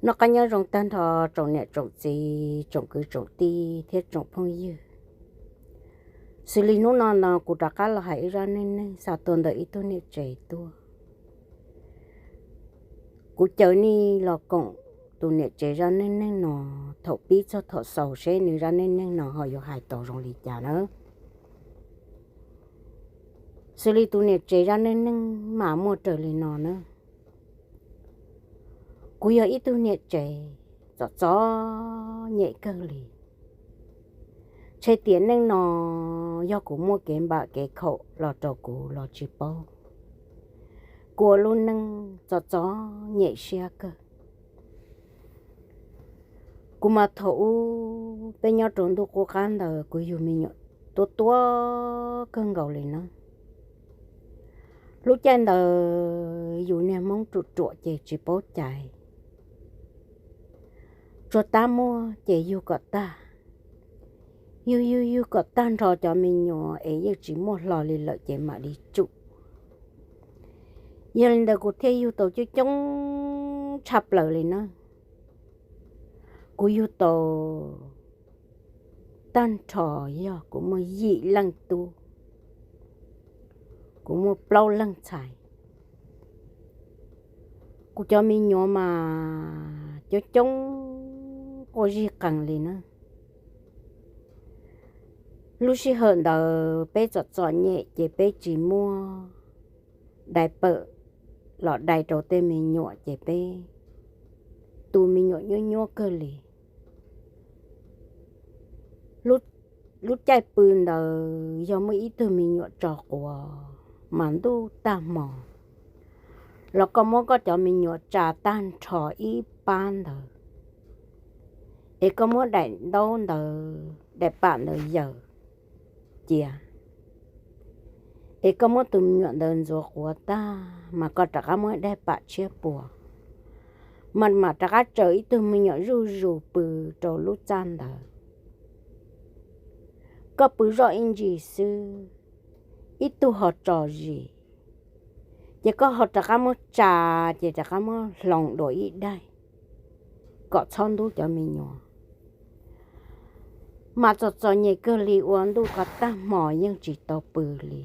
Noj qab nyob zoo tag nrho tsoom niam tsoom txiv, tsoom kwv tsoom tij thiab tsoom phooj ywg. Xws li hnub no no kuv rov qab los hais ib zaj neej neeg xa tuaj ntawm ib tug niam tsev tuaj. Kuv caw nej los koom tus niam tsev zaj neej neeg no thaum pib txog thaum xaus seb nws zaj neej neeg no ho yuav hais tau zoo li cas na. Xws li tus niam tsev zaj neej neeg mas muaj raws li no na. Kuv yog ib tug niam tsev txom txom nyem kawg li. Ntshe tiam neej no yog kuv muaj kev npam kev khaum los rau kuv los tsis paub. Kuv ua lub neej txom txom nyem siab kawg. Kuv mas thaum ub peb nyob rau ntuj qub qab ntawd kuv yug me nyuam tuab tuab kawg nkaus li na. Lub caij ntawd yus niag Hmoob ruam ruam ces tsis paub cai. Tsuas tab muaj ces yug kom tag, yug yug yug kom tag nrho cov me nyuam es yeej tsis muaj hlo li lawm ces mam li tsum. Yog li ntawd kuv thiaj yug tau coob coob tshaj plaws li na. Kuv yug tau tag nrho yog kuv muaj yim leej tub, kuv muaj plaub leej ntxhais. Kuv cov me nyuam mas coob coob quaj zij qees li na. Lub sij hawm ntawd peb txom txom nyem ces peb tsis muaj dai pawm los dai rau tej me nyuam ces peb tu me nyuam nyuab nyuab kawg li. Lub caij pw ntawd yog muaj ib tug me nyuam tso quav mas ntuj tag hmo los koj muab koj cov me nyuam tsa tag nrho ib pab ntawd, es koj muab daim ntaub ntawd daim pam ntawd yaws cia, es koj muab tus me nyuam ntawd ntxuav quav tag mas koj rov qab muab daim pam tshiab pua, mas mam rov qab tsaws ib tug me nyuam zuj zus pw rau lub txaj ntawd. Koj pw zoj ib ntsis xwb, ib tug ho tso zis, ces koj ho rov qab muab tsa, ces rov qab muab hloov dua ib daim kom txhob ntub cov me nyuam. Mas txom txom nyem kawg li ua ntuj qhov tag hmo yeej tsis tau pw li.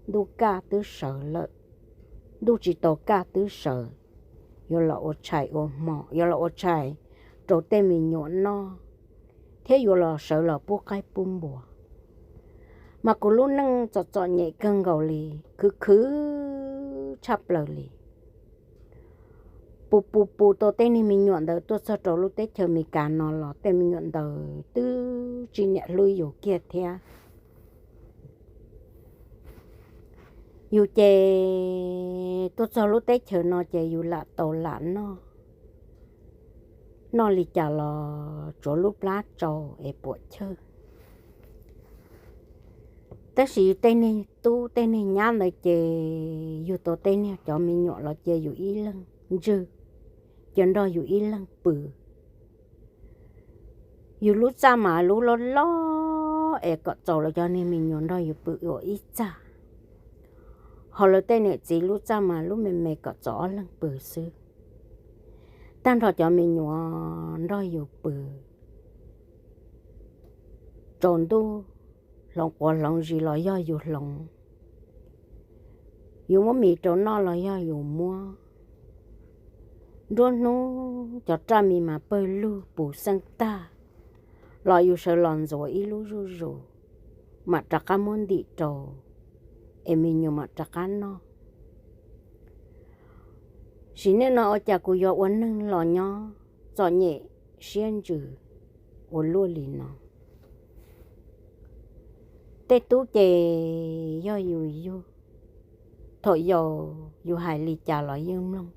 Ntuj kaj twb sawv lawm, ntuj tsis tau kaj twb sawv, yuav los ua tshais ua hmo, yuav los ua tshais rau tej me nyuam noj, thiab yuav los sawv los pub qaib pub npua. Mas kuv lub neej txom txom nyem kawg nkaus li, khwv khwv tshaj plaws li. Pus pus pus tau tej niag me nyuam ntawd tuaj txog rau lub teb chaws Amelikas no los tej me nyuam ntawd twb tsis niam hlub yus kiag thiab. Yus ces tuaj txog lub teb chaws no ces yus lam tau lam noj, noj li cas los tsuav lub plab tsau es puam chawj. Tab sis yus tej niag tub tej niag nyab ntawd ces yug tau tej niag cov me nyuam los cia yus ib leeg ntswg, cia nrog yus ib leeg pw. Yus lub txaj mas lub loj loj es kom txaus lawv cov niag me nyuam nrog yus pw ua ib txaj. Ho lawv tej niam txiv lub txaj mas lub me me kom txaus ob leeg pw xwb. Tag nrho cov me nyuam nrog yus pw, tsaus ntuj hloov quav hloov zis los yog yus hloov, yus muab mis rau noj los yog yus muab. Nruab hnub cov raj mis mas pawg lug puv xeej tag, los yus sawv los ntxuav ib lub zuj zus, mam rov qab muab ntim rau, es me nyuam mam rov qab noj. Sim neej no ua cas kuv yuav ua neeg los nyob txom nyem siab ntsws ua luaj li no. Tej tub ces yog yus yug, thaum yaus yus hais li cas los yeej mloog.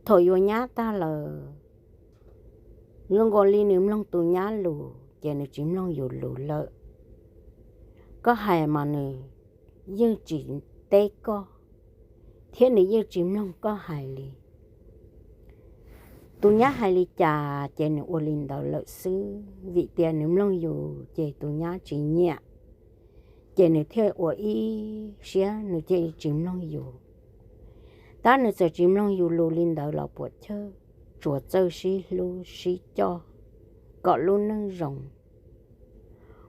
Thaum yuav nyab tag lawm, zoo nkaus li nws mloog tus nyab lus ces nws tsis mloog yus lus lawm. Koj hais mas nws yeej tsis teb koj, thiab nws yeej tsis mloog koj hais li. Tus nyab hais li cas ces nws ua li ntawd lawm xwb, vim tias nws mloog yus ces tus nyab tsis nyiam, ces nws thiaj ua ib siab nws thiaj tsis mloog yus. Tab nws txawm tsis mloog yus lus li ntawd los puam chawj, tsuas txawj sib hlub sib coj kom lub neej zoo.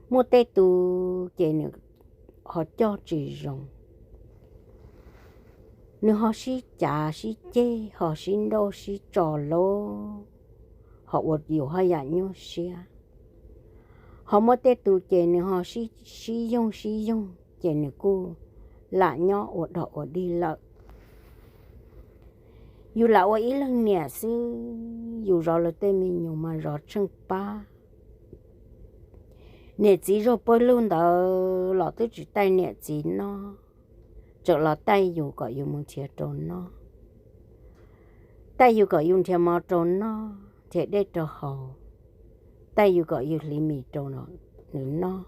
Muaj tej tus ces nws ho coj tsis zoo, nws ho sib cav sib ceg, ho sib nrauj sib tso lauj, ho ua yus haj yam nyuaj siab. Ho muaj tej tus ces nws ho sib yoog sib yoog ces nws kuj lam nyob ua dog ua dig lawm. Yus lam ua ib leeg niam xwb, yus zov lawv tej me nyuam mas zov tsheej pab. Niam txiv zog pawg lug ntawd los twb tsis taij niam txiv noj, tseem los taij yus kom yus mus nrhiav rau noj, taij yus kom yus nrhiav mov rau noj, nrhiav dej rau haus, taij yus kom yus hliv mis rau nws noj.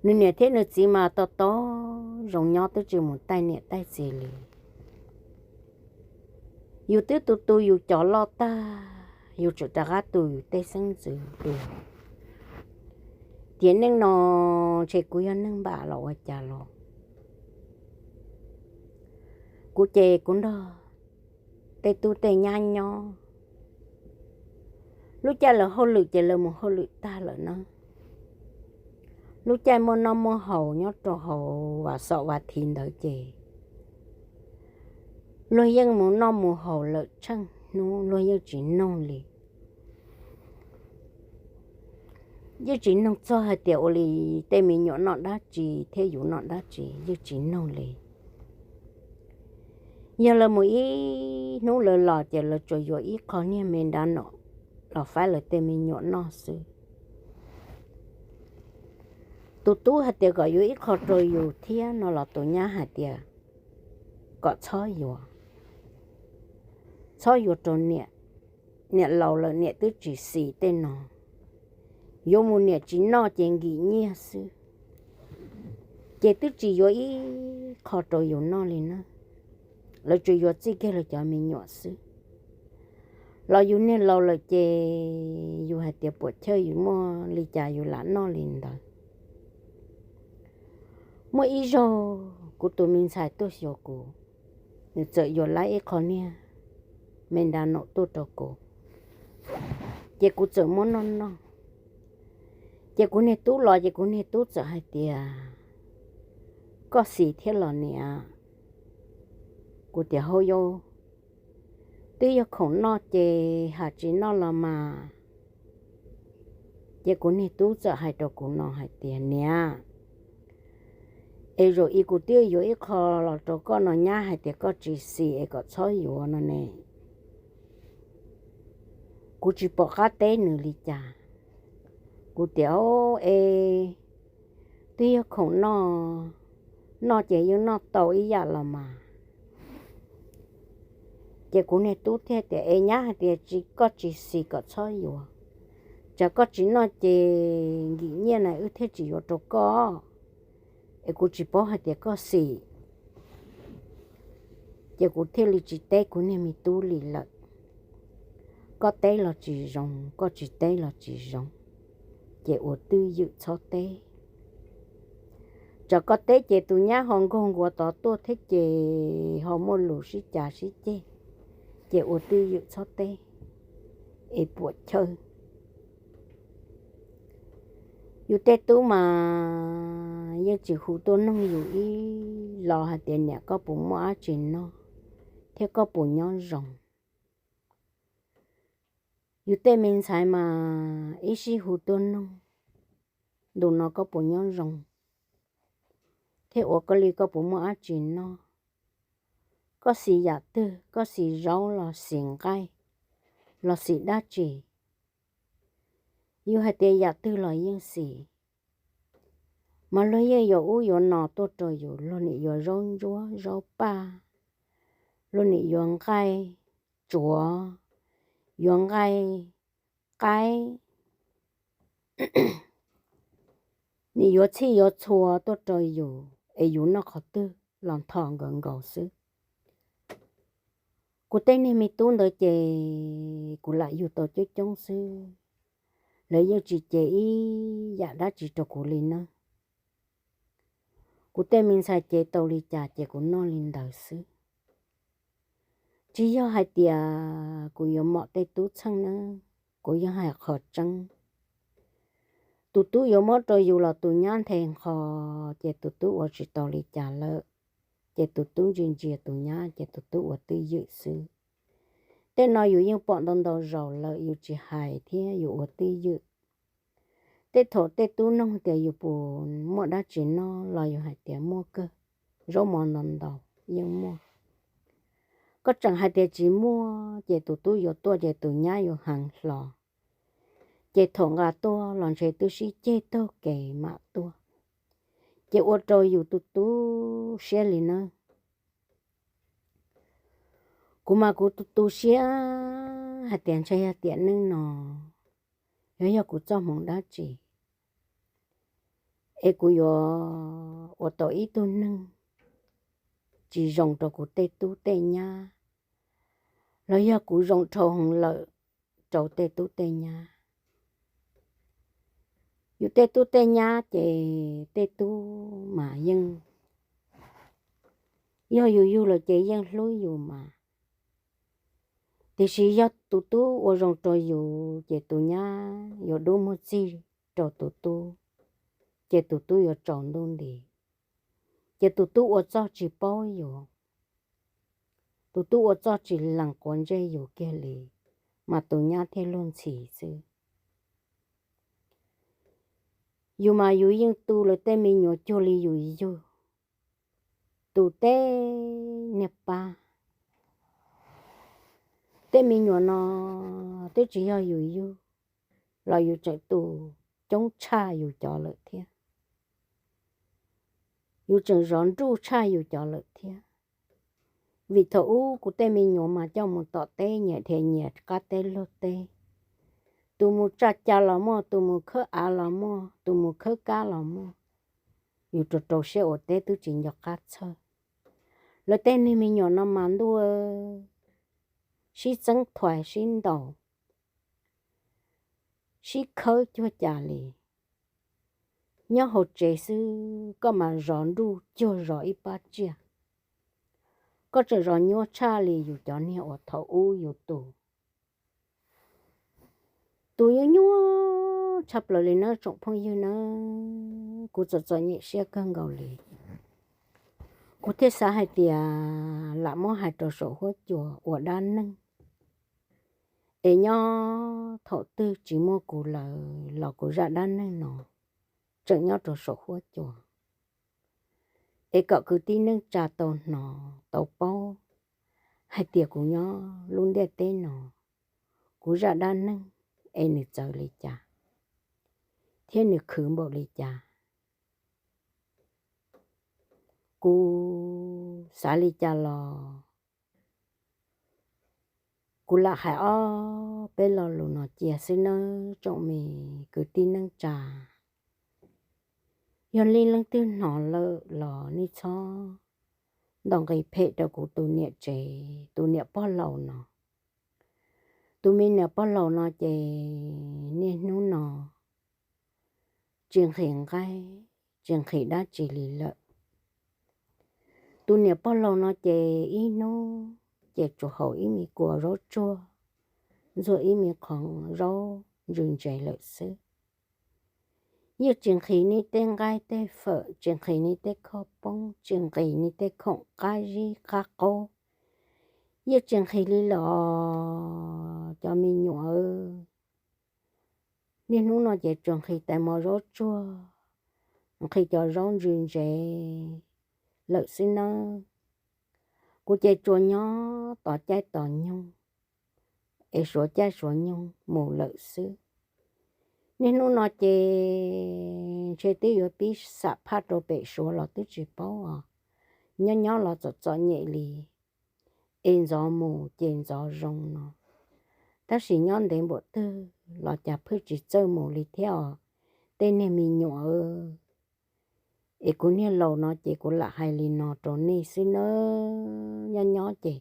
Nws niam thiab nws txiv mas to taub zoo nyob twb tsis mus taij niam taij txiv li. Yus twb tu tu yus cov loj tag, yus tseem rov qab tu yus tej xeeb ntxwv dua. Tiam neej no ntshe kuv yog neeg npam los ua cas los, kuv ces kuv nrog tej tub tej nyab nyob. Lub caij lawv hauj lwm ces lawv mus hauj lwm tag lawm na. Lub caij muaj noj muaj haus nyob rau hauv vas xom vas thiv ntawd ces luag yeej mus noj mus haus lawm tsheej hnub, luag yeej tsis noog li. Yeej tsis noog txog hais tias ua li tej me nyuam noj dab tsi thiab yus noj dab tsi, yeej tsis noog li. Yog lawv mus ib hnub lawv los ces lawv tsuas yuav ib qho niag me nra nom los faib lawv tej me nyuam noj xwb. Tus tub hais tias kom yuav ib qho rau yus thiab no los tus nyab hais tias kom txhob yuav, txhob yuav rau niam, niam laus lawm niam twb tsis xis tej no, yuav mus niam tsis noj ces nkim nyiaj xwb. Ces twb tsis yuav ib qho rau yus noj li na, lawv tsuas yuav txij kiag lawv cov me nyuam xwb. Los yus niag laus lawm ces yus hais tias puam chawj yus muaj li cas yus lam noj li ntawd. Muaj ib zaug kuv tus me ntxhais tuaj xyuas kuv, nws txawm yuav lawm ib qho niag me nra nom tuaj rau kuv, ces kuv txawm muab noj noj. Ces kuv niag tub los ces kuv niag tub txawm hais tias, koj xis thiab los niam? Kuv tias, hauj yau, twb yog khoom noj ces ham tsis noj los mas. Ces kuv niag tub txawm hais rau kuv no hais tias, niam, es zaum ib kuv twb yuav ib qho los rau koj no nyab hais tias koj tsis xis es kom txhob yuav no ne, kuv tsis pom qab teb nws li cas. Kuv tias, es twb yog khoom noj, noj ces yeej noj tau ib yam los mas. Ces kuv niag tub thiaj tias, es nyab hais tias koj tsis xis kom txhob yuav, tsam koj tsis noj ces nkim nyiaj na wb thiaj tsis yuav rau koj, es kuv tsis paub hais tias koj xis. Ces kuv thiaj li tsis teb kuv niag me tub li lawm. Koj teb los tsis zoo, koj tsis teb los tsis zoo, ces ua twj ywm txhob teb. Tsam koj teb ces tus nyab ho nkaug nkuav tod tuaj thiab ces ho muaj lus sib cav sib ceg, ces ua twj ywm txhob teb, es puam chawj. Yus tej tub mas yeej tsis hu tuaj noog yus ib los hais tias niam koj puas muaj dab tsi noj thiab koj puas nyob zoo. Yus tej me ntxhais mas ib sij hu tuaj noog, ntu no koj puas nyob zoo thiab ua koj li koj puas muaj dab tsi noj. Koj xis yam twg, koj xis zaub los xis nqaij los xis dab tsi? Yus hais tias yam twg los yeej xis. Mas luag yeej yuav ub yuav no tuaj rau yus, luag nim yuav zaub ntsuab zaub paj, luag nim yuav nqaij tsuav, yuav nqaij qaib, nim yuav txhij yuav txhua tuaj rau yus es yus noj qhov twg los ntho nkaus nkaus xwb. Kuv tej niag me tub ntawd ces kuv lam yug tau coob coob xwb, lawv yeej tsis cev ib yam dab tsi rau kuv li na. Kuv tej me ntxhais cev tau li cas ces kuv noj li ntawd xwb. Tsis yog hais tias kuv yuav mom tej tub txheej nawb, kuv yeej hais qhov tseeb. Tus tub yuav muab rau yus los tus nyab nthe nqho, ces tus tub ua tsis tau li cas lawm, ces tus tub ntsia ntsia tus nyab ces tus tub ua twj ywm xwb. Tej no yus yeej pom ntau ntau zaus lawm, yus tsis hais thiab yus ua twj ywm. Tej thaum tej tub nug tias yus puas muaj dab tsi noj los yus hais tias muaj kawg, zaub mov ntau ntau yeej muaj. Koj tseem hais tias tsis muaj ces tus tub yuav tuaj ces tus nyab yuav heev hlo. Ces thaum nqa tuaj los ntshe twb sib ceg taug kev mam tuaj, ces ua rau yus tu tu siab li nawb. Kuv mas kuv tu tu siab hais tias ntshe yog tiam neej no yuav yog kuv txoj hmoov dab tsi es kuv yuav ua tau ib tug neeg tsis zoo rau kuv tej tub tej nyab, los yog kuv zoo dhau heev lawm rau tej tub tej nyab. Yus tej tub tej nyab ces tej tub mas yeej, yog yus yug lawm ces yeej hlub yus mas. Tiam sis yog tus tub ua zoo rau yus ces tus nyab yuav dub muag txig rau tus tub, ces tus tub yuav tsaus ntuj nti, ces tus tub ua txuj tsis paub yus, tus tub ua txuj tsis lees quav ntsej yus kiag li, mas tus nyab thiaj luag ntxhi xwb. Yus mas yus yeej tu lawv tej me nyuam cuag li yus yug, tu tej niag pab. Tej me nyuam no twb tsis yog yus yug los yus tseem tu coob tshaj yus cov lawm thiab, yus tseem zov nruj tshaj yus cov lawm thiab. Vim thaum ub kuv tej me nyuam mas coj mus tom teb nyias dhia nyias qab teb luag teb, tus mus tsa ca los muaj, tus mus khawb av los muaj, tus mus khawb kab los muaj. Yus rau rau siab ua teb twb tsis nco qab txhawj. Lawv tej niag me nyuam no mas ntuj, sib txeeb thuas sib ntaus, sib khawb cuag cas li. Nyob hauv tsev xwb koj mas zov nruj cuag zov ib pab tsiaj, koj tseem zov nyuaj tshaj li yus cov niag uas thaum ub yus tu. Tu nyuaj nyuaj tshaj plaws li nawb tsoom phooj ywg nawb, kuv txom txom nyem siab kawg nkaus li. Kuv thiaj xav hais tias lam muab hais rau saum huab cua ua dab neeg, es nyob thaum twg tsis muaj kuv lawm los kuv zaj dab neeg no tseem nyob rau saum huab cua, es kom kwv tij neej tsa tau hnov tau paub hais tias kuv nyob lub ntiaj teb no, kuv zaj dab neeg es nws txawv li cas thiab nws khwv npaum li cas. Kuv xav li cas los kuv lam hais ob peb lo lus no cia xwb nawb tsoom me kwv tij neej tsa. Yog leej twg hnov lawm los nej txhob ntaus nqi phem rau kuv tus niam tsev tus niam pog laus no. Tus me niam pog laus no ces niaj hnub no tsis nqhis nqaij tsis nqhis dab tsi li lawm. Tus niam pog laus no ces ib hnub ces tsuas haus ib me kua zaub tsuag, ntxuag ib me qhov zaub ntsws ntsev lawm xwb. Yeej tsis nqhis nej tej nqaij tej fawm, tsis nqhis nej tej khob poob, tsis nqhis nej tej khoom qab zib qab qaub, yeej tsis nqhis li lawm os cov me nyuam. Niaj hnub no ces tsuas nqhis tais mov zaub tsuag, nqhis cov zaub ntsws ntsev lawm xwb nawb. Kuv ces tsuas nyob tos caij tos nyoog es suav caij suav nyoog mus lawm xwb. Niaj hnub no ces ntshe twb yuav pib xam phaj rau pem suav los twb tsis paub os. Nyob nyob los txom txom nyem li, es ntxov mus ces ntxov zoo no, tab sis nyob ntev npaum twg los cas phwj tsis txawj mus li thiab os tej niag me nyuam. Es kuv niag laus no ces kuv lam hais li no rau nej xwb nawb. Nyob nyob ces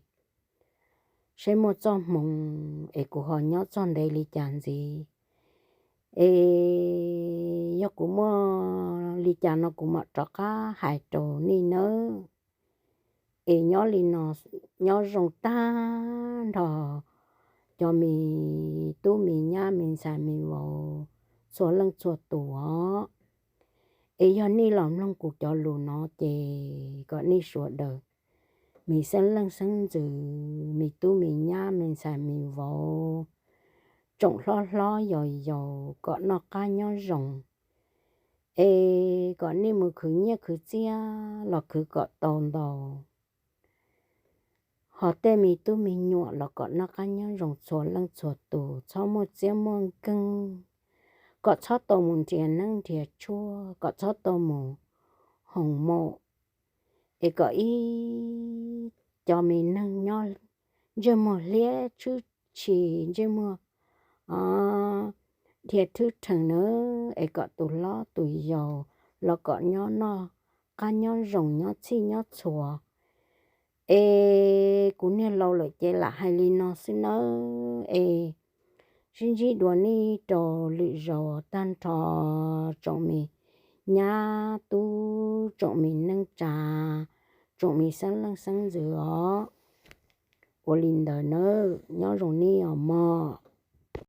saib muaj txoj hmoov es kuv ho nyob txog ntev li cas ntxiv, es yog kuv muaj li cas no kuv mam rov qab hais rau nej nawb. Es nyob li no, nyob zoo tag nrho cov me tub me nyab me ntxhais me vauv txhua leej txhua tus os. Es yog nej los mloog kuv cov lus no ces kom nej sawv daws, me xeeb leej xeeb ntxwv, me tub me nyab me ntxhais me vauv, tsoom hlob hlob yos yaus kom noj qab nyob zoo. Es kom nej mus khwv nyiaj khwv txiaj los khwv kom tau ntau, ho tej me tub me nyuam los kom noj qab nyob zoo txhua leej txhua tus, txhob muaj txiab muaj nkeeg, kom txhob tau mus nrhiav neeb nrhiav tshuaj, kom txhob tau mus hoos maum, es kom ib cov me neeg nyob ntsej muag hlab tshwb tshis ntsej muag dhia thwb rhees na, es kom tus hlob tus yau los kom nyob noj qab nyob zoo nyob txhij nyob txhua. Es kuv niag laus lawm ces lam hais li no xwb nawb. Es sib ntsib dua nej rau lwm zaus tag nrho, tsoom me nyab tub, tsoom me neej tsa, tsoom me xeeb leej xeeb ntxwv os. Ua li ntawd nawb, nyob zoo nej os mog.